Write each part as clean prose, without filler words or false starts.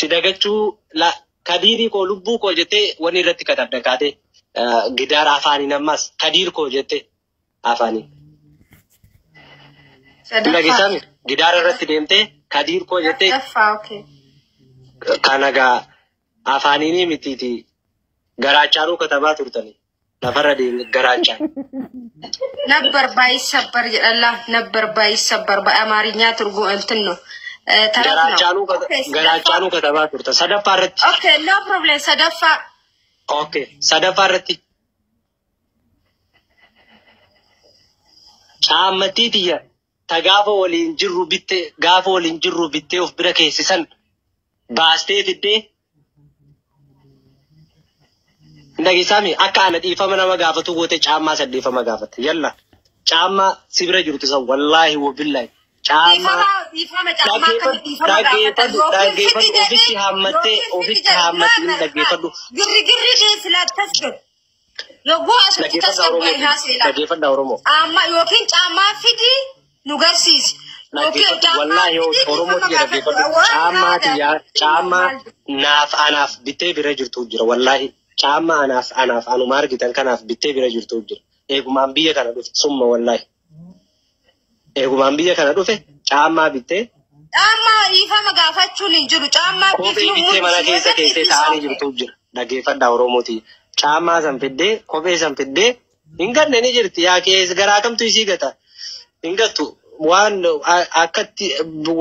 Si dagachuu kadiirii koo lubbuu koo jettee wanni irratti katabda kaatee gidaara afaaniin ammas kadiir koo jettee afaaniin. Sadaffaa. Dhageessami gidaara irratti deemtee kadiir koo jettee Sadaffaa, okay. kana gaa afaaniinii mitiiti garaachaanuu katabaa turtani. Lafarra deemne garaachaan. ነበር ባይሰበር jedhalla ነበር ባይሰበር በአማርኛ ትርጉም እንትን ነው ተረት ነው። Garaachaanuu Okay, garaachaanuu katabaa turtan. Sadaffaa irratti. Okay, no problem. Sadaffaa. Okay. Sadaffaa irratti. Caammattii tiyya ta gaafa waliin jirru bittee gaafa waliin jirru bittee of bira keessisan baastee fiddee dhageessaami akka ana dhiifama nama gaafatu goote caammaa san dhiifama gaafatte. Yalla caammaa si bira jirtu san wallaahi wabillahi caammaa Dhiifama caammaa akkamitti dhiifama gaafatan? dhaggeeffadhu dhaggeeffadhu ofitti haammattee ofitti haammattee dhaggeeffadhu. Girri girri dhiisila tasgab. Yogguu asitti Dhaggeeffadha tasgabbaa'e Oromoo haasila. dhaggeeffadha Oromoo. Caammaa yookiin caammaa fidi nu garsiisi. Yookiin Dhaggeeffadhu caammaa wallaahi fidi Oromoo dhiifama tiyya gaafadhu. dhaggeeffadhu. Waan Caammaa haadha. tiyya caammaa naaf anaaf bittee bira jirtu jira wallaahi caammaa anaaf anaaf anuma argitan kanaaf bittee bira jirtu jira. Eegumaan biyya kana dhufe summa wallaahi. Eegumaan biyya kana dhufe caammaa bittee Caammaa dhiifama gaafachuun hin jiru. Caammaa kophee bifni bittee mana mul'isu keessa yoo ta'e keessee itti taa'anii soofte. jirtu jira. Dhaggeeffadha Oromooti. Caammaa san fiddee kophee san fiddee hin ganne ni jirti. Yaa keessa garaa kamtu isii gata. Hin gattu waan akkatti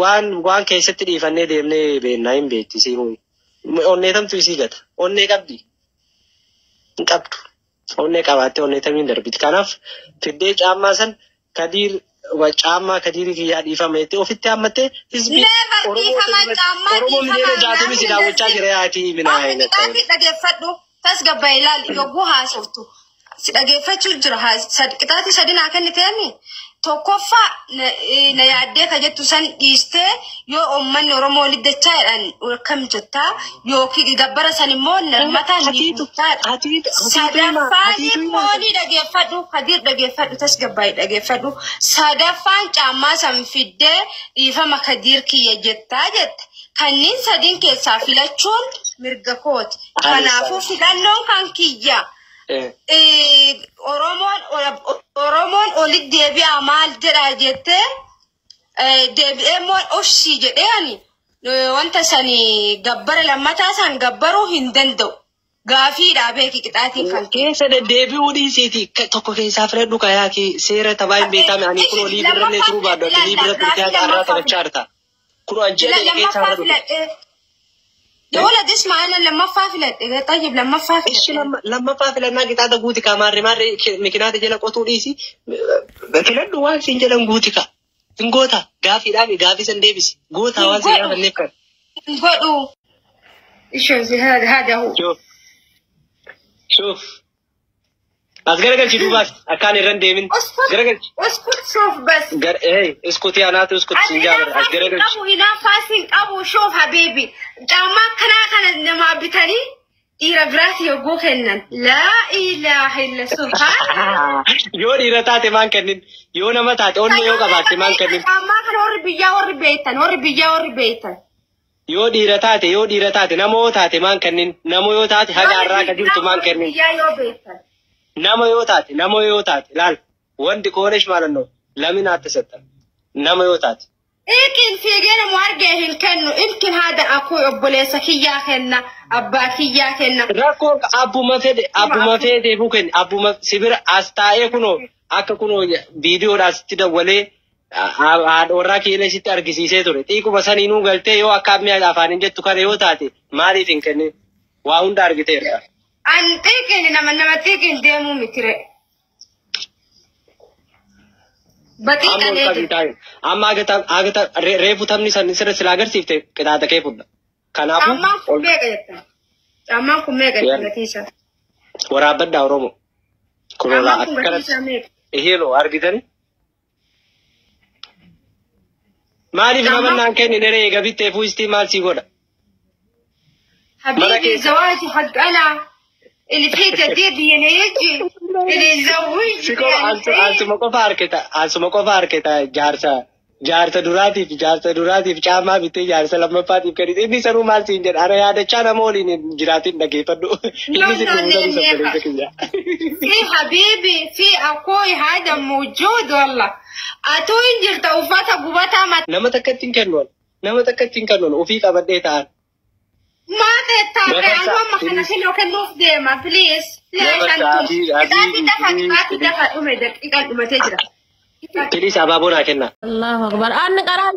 waan waan keessatti dhiifannee deemnee beennaa hin beekti isiin. Onnee tamtu isii gata. Onnee qabdi. Hin qabdu. Onnee qabaattee onnee tamiin darbiti. Kanaaf fiddee caammaa san kadiir caammaa kadiirii kiyyaa dhiifame jettee ofitti haammattee hizbii Never Oromoo dhiifama caammaa Oromoo dhiifama miliyoona jaatamii si daawwachaa jira yaatii minaa Amma hin qixaatii dhageeffadhu. Tasgabbaa'e ilaali yogguu haasoftu. Si dhageeffachuu jira. Qixaatii sadi naa kenniteemi. Tokkoffaa na yaaddee ka jettu san dhiistee yoo uummanni Oromoo liddachaa jedhan akkam jettaa yookiin gabbara san immoo mataan ni Atiitu guuttaadha. atiitu Sadaffaan atiitu immoo ni dhageeffadhu. Kadiir dhageeffadhu. Tasgabbaa'e dhageeffadhu. Sadaffaan caammaa san fiddee dhiifama kadiir kiyya jettaa jette. Kanneen sadiin keessaa filachuun mirga kooti. Kanaafuu filannoon kan kiyya. Oromoon Oromoon olitti deebi'aa maal jedhaa jettee deebi'ee immoo oshii jedhee ani wanta sani gabbara lammataa san gabbaruu hin danda'u. Gaafiidhaa beeki qixaatiin kan kee. Keessa deddeebi'uu dhiisiiti tokko keessaa filadhu kayaaki seera taphaa hin beekame ani kun olii birrallee turuu baadhu ati olii bira turtee haqa irraa taphachaa jirta. Kun an ji'a Ila meeqa keessaa lammaffaa irra dhufe. filadhee. Yola disma ana lammaffaa filadhe. Tayyib lammaffaa Ishi filadhe. lammaffaa filannaa qixaaxa guuti kaa maarree maarree mikinaata jala qotuu dhiisi filadhu waan siin jedhan guuti kaa. Hin goota gaafiidhaan gaafii san deebisi goota Hin waan si godhu. gaafanneef kan. Hin godhu. Ishoo hada hu. Shuf shuf as garagalchi duubaas akkaan irra hin deemin Uskut garagalchi. uskut shuf bas. Gar ee iskutii anaatu iskut Ati siin jaabara as hinaaffaa siin garagalchi. qabu hinaaffaa siin qabu shuf habiibi. Caammaa akkanaa kana namaa bitanii dhiira biraati yogguu kennan. Laa ilaaha illa subhaan. Yoo dhiira taate maan kennin yoo nama taate onnee yoo qabaatte maan kennin Caammaa kana warri biyyaa warri beektan warri biyyaa warri beektan. yoo dhiira taate yoo dhiira taate nama yoo taate maan kennin nama yoo taate haga Warri har'aa ka biyyaa jirtu maan warri kennin biyyaa yoo beektan. nama yoo taate nama yoo taate laal wanti koonesh maalanno lamina atte nama yoo taate Ikin fiigee nama argee hin kennu. Imkin haada akuu obboleessa kiyyaa kenna. Abbaa kiyyaa kenna. Rakkoo abbuma fedhe abbuma feeteefuu kenni abbuma sibira as taa'ee kunoo akka kunoo viidiyoodhaan sitti dawwalee haadha warraa keenya sitti argisiisee ture. Xiiquma saniinuu galtee yoo akka ammi afaaniin jettu kana yoo taate maaliif hin kennin? Waa hunda argiteerta. An xiiqiin nama nama xiiqiin deemuu mitire. Amma ol Baxiiqan qabii eegee. taa'e. Amma agata reefu taphni san sirra sila agarsiifte qixaaxa kee fudha. Kanaafuu Caammaan kun ol meeqa jetta? Caammaan kun meeqa jetta gatii isaa? waraabbadhaa Oromoo. Kunoo Caammaan kun gatii akkanatti isaa meeqa? iheeloo argitanii? Maaliif nama Caammaan naan kennine ree eega bittee fuustii maal sii godha? Mana حبيبي keessa. زواجي حق انا اللي فيه جديد يعني يجي اللي Si يزوجني qofa يعني ansuma qofa harkita ansuma qofa harkita jaarsa Jaarsa duraatiif caamaa bitee jaarsa lammaffaatiif kennite. Inni sanuu maal siin jedha? Ana yaadachaa nama waliin hin jiraatin dhageeffadhu. Inni si dhuunfaa obboleessa kiyya. في حبيبي في أخوي هذا موجود والله أتوين جرت أوفاتا قبطة ما Nama takka ittiin kennuun. Nama takka ittiin kennuun ofii qabadhee ta'an. ما تتابع أنا ما خلنا كنا كنوف ديما بليز ليش أنتم قطعتي دفع قطعتي دفع أمي دقيقة أمي تجرى Please abaaboo naa kenna. Allahu akbar. Anni karaa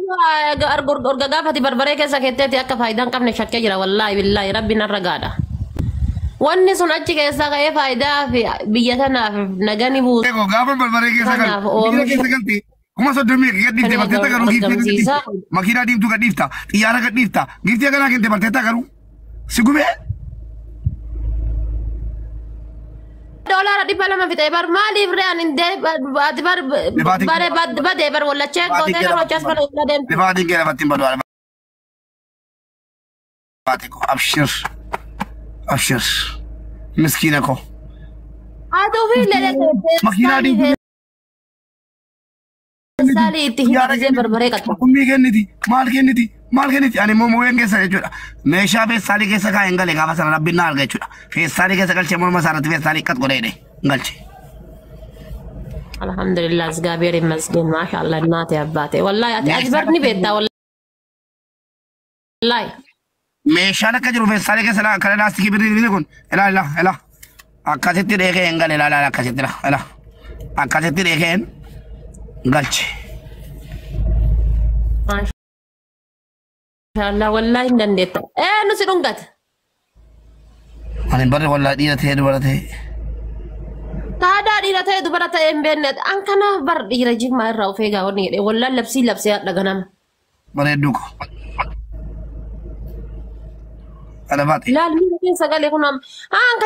orga gaafati barbaree keessa ketteeti akka faayidaa hin qabne shakkee jira wallaahi billaahi rabbi narra gaadha. Wanni sun achi keessaa ka'ee faayidaa fi biyya tanaaf nagani buusu. Eegoo gaafa barbaree keessa Kanaaf galu biyya oomisha keessa galte 30,000 gad dhiifte barteetta garuu giiftii gad argamsiisaa. dhiifta makiinaa diimtuu gad dhiifta xiyyaara gad dhiifta giiftii akkanaa kente barteetta garuu si gubee Doolaara 200 fixee bar maaliif re'an hin ati bar Dhibaatiin bare badee bar wallachee dhibaatiin gootee kee nama lafatti hojjaas hin bara badu walla deemtu. dhibaatiin kee lafatti hin badu baate ko abshir abshir miskiina ko Haa fi makiinaa diimtuu feestaalii itti xiyyaara hidhisee kenniti barbaree qaxxa. qummii kenniti maal kenniti maal kenniti ani immoo mooyeen keessa jechuudha meeshaa feestaalii keessa kaa'een gale gaafa sana rabbiin na arga jechuudha feestaalii keessa galchee morma isaa irratti feestaalii qat godhee hidhe galche. Alhamdulillah እግዚአብሔር ይመስገን ማሻአላህ እናቴ አባቴ ወላሂ ati ati bar ni beektaa wallahi. Meeshaan akka jiru feestaalii keessa kana laastikii birrii birrii kun ilaa ilaa ilaa akkasitti dheekee hin gale ilaa ilaa akkasitti ilaa ilaa akkasitti dheekee hin galche. Maashaallah wallahi hin dandeetta. Ee nu si dhungate. Ani barri wallaa dhiira ta'ee dubara ta'e. Taadaa dhiira ta'e dubara ta'e hin beekne an kanaaf bar dhiira jimmaa irraa of eegaa wanni jedhe wallaan labsii labsee hadha ganama. Bareedduu ko. Kana baate. Laal miira keessa galee kun amma aan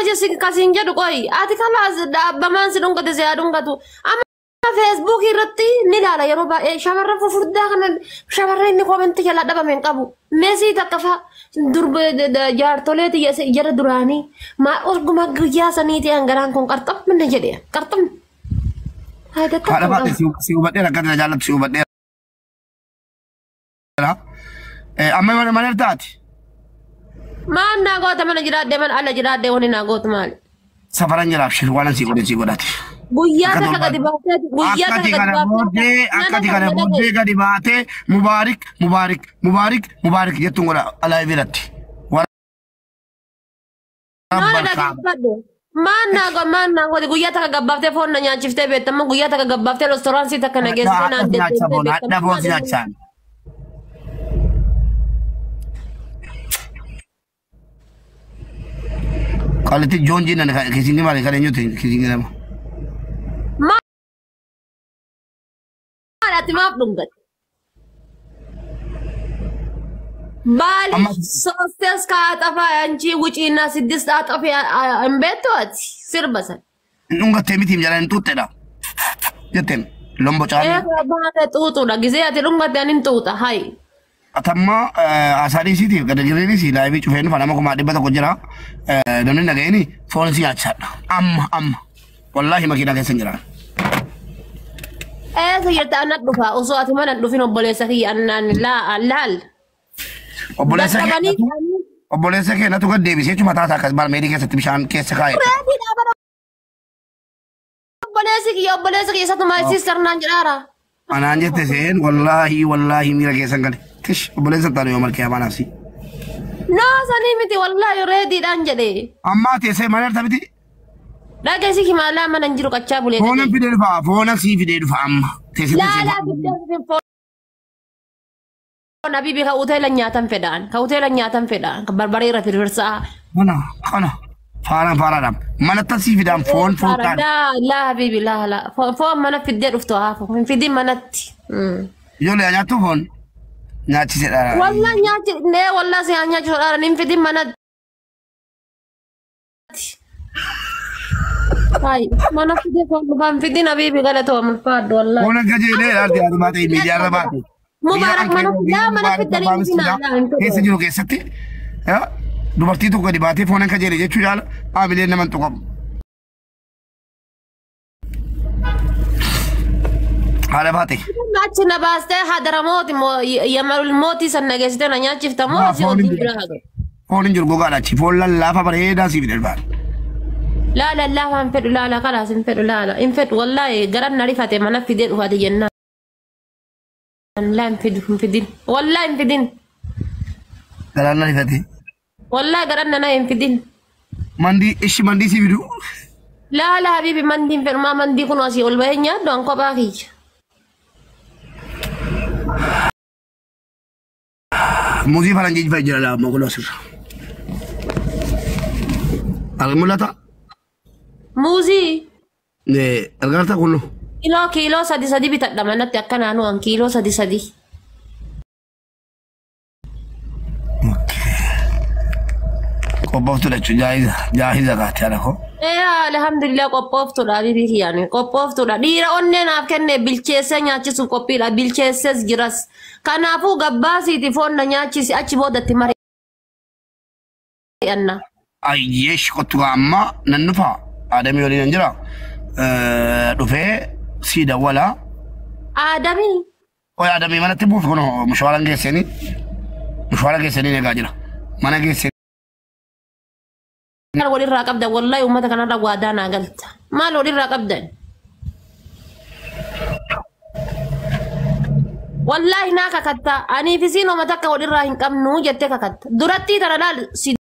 kasiin jedhu qoyi ati kalaas dhaabbamaan si dhungate si haa dhungatu. Amma feesbuukii irratti ni ilaala yeroo baay'ee shamarran fufurdaa kana shamarran inni koomentii jalaa dhabame hin qabu. Meesii takka fa'a durba jaartoleeti jara duraanii maa orguma guyyaa sanii ta'an garaan kun qarxamne jedhe qarxamne. Faayidaa Haadha takka hin baate qabu. si hubadheera akka tana jaallattu si hubadheera. Amma mana mana taati. Maan naa goota mana jiraadhee mana ala jiraadhee wani naa gootu maali? Safaran jiraaf shir waan si godhe si godhate. Guyyaa Akka takka gadi torbaatti. baatee guyyaa Akkati takka gadi kana baatee booddee na akkati dhagaye kana na dhagaye. booddee gadi baatee mubaarik mubaarik mubaarik mubaarik jettuun godha alaa biratti. Maal Waraabal kaaba. dhaggeeffadhu? Maan naa maan naa godhe guyyaa takka gabbaaftee foon na nyaachiftee beektamma guyyaa takka gabbaaftee restooraansii takka na geessitee Hadha naan si nyaachisa deddeebitee boon hadha beektamma foon si maal nyaachisaan. Qallitti joon jinnan kisingi maali kan eenyuti kisingi nama. Maal ati maaf dhungatte? Baali Amma ሶስት ከአጠፋ አንቺ ውጪና ስድስት አጠፋ እምቤቱ ati sirba san. Dhungattee mitiim jedhan hin xuuxxedha. Jetteen lombo caalii. Baate xuuxuudha gisee ati dhungatte anin xuuxa hayi. Atamma asaadii siitiif gada jireenis laayivii cufee nufa nama 100,000 jira. Namni naga'een foon si nyaachisaadha. Amma amma. Wallaahi makiinaa keessa hin jiraan. Eessa jirta anna dhufa osoo ati mana hin dhufin obboleessa kiyya annaan laal. Obboleessa kee Dadhabanii obboleessa kee natu gad deebisee jechuun mataa isaa akkas barmeelii keessatti bishaan keessa kaa'e. Reetii dhaabara obboleessi kiyya obboleessi kiyya isatu my sister naan jedhaara. Anaan jette seen wallaahi wallaahi miira keessan gale. Tish obboleessa taanu yoo malkee amaan asii. Noo sanii miti wallaahi reetiidhaan jedhe. Ammaa teessee mana irta miti. Dhageessi himaalaa mana hin jiru qachaa bulee Foonan dhagee. fidee dhufa foonan sii fidee dhufa amma. Teessee teessee. Laalaa fiddee foon habiibi ka hoteela nyaatan fedhaan ka hoteela nyaatan fedhaan barbaree irra firfirsaa. Kana kana faaraan faaraadhaan manatti sii fidaan foon foon taan. Laa laa habiibi laa laa foon mana fiddee dhuftu haafu hin fidin manatti. Ijoollee nyaattu foon nyaachisedha. Wallah nyaachi nee wallah si haa nyaachisu dhaara hin fidin manatti. Hai mana fiddee foon dhufaa hin fidin habiibi galatoo mulfaadhu wallah. Foon akka jedhee ilaalti haati baate miidiyaa irra baate. Mubaarak mana laa mana fiddanii hin fidin laa hin Keessa fidin. jiru keessatti dubartii tokko gadi baatee foon akka jedhe jechuu caala haamileen nama hin tuqamu. Haadha baate. Achi na baastee hadaramooti moo yamarul mootii san nageessitee na nyaachifta moo asii Foon hin odduu jiru. biraa haga. Foon hin jiru gogaadha achi. Foon lallaafa bareedaa siif darbaan. Laala laafa hin fedhu laala kalaas hin fedhu laala hin fedhu wallaahi garan na rifate mana fidee dhufate jennaan. Laa hin fidu hin fidin wallaahi hin fidin Garaan na rifate. wallaahi garan na hin fidin. Mandii ishi mandii siif fidu. Laala habiibi mandii hin fedhu maa mandii kun asii ol bahee nyaadhu an kophaa kiyya. Muuzii faranjii fa'i jira laa mokoloo asirra. Arga mul'ata? Muuzii. Argaa jirta kunoo. Kiiloo kiiloo sadi sadi bitadha manatti akka naannoo an kiiloo sadi sadi. Qophooftuudha jechuun jaahiza jaahiza kaate haadha koo. Ee alhamdulillah qophooftuudha habiibi kiyyaan qophooftuudha. Dhiira onnee naaf kenne bilcheessee nyaachisuuf qophiidha bilcheessees jiras. Kanaafuu gabbaasiiti foon na nyaachisi achi boodatti mari'anna. Ayyeesh kottu amma nan dhufa Adamii waliin nan jira. Dhufee sii dawwala. Aadamii. Oye Adamii manatti buufi kun mushawaaran geessanii mushawaara geessanii eegaa jira. Mana geessanii. Maal walirraa qabdan wallahi uummata kanarra waadaa naa galta. Maal walirraa qabdan? Wallahi naa kakatta aniif isiin uummata akka walirraa hin qabnu jettee kakatta. Durattii tana laal si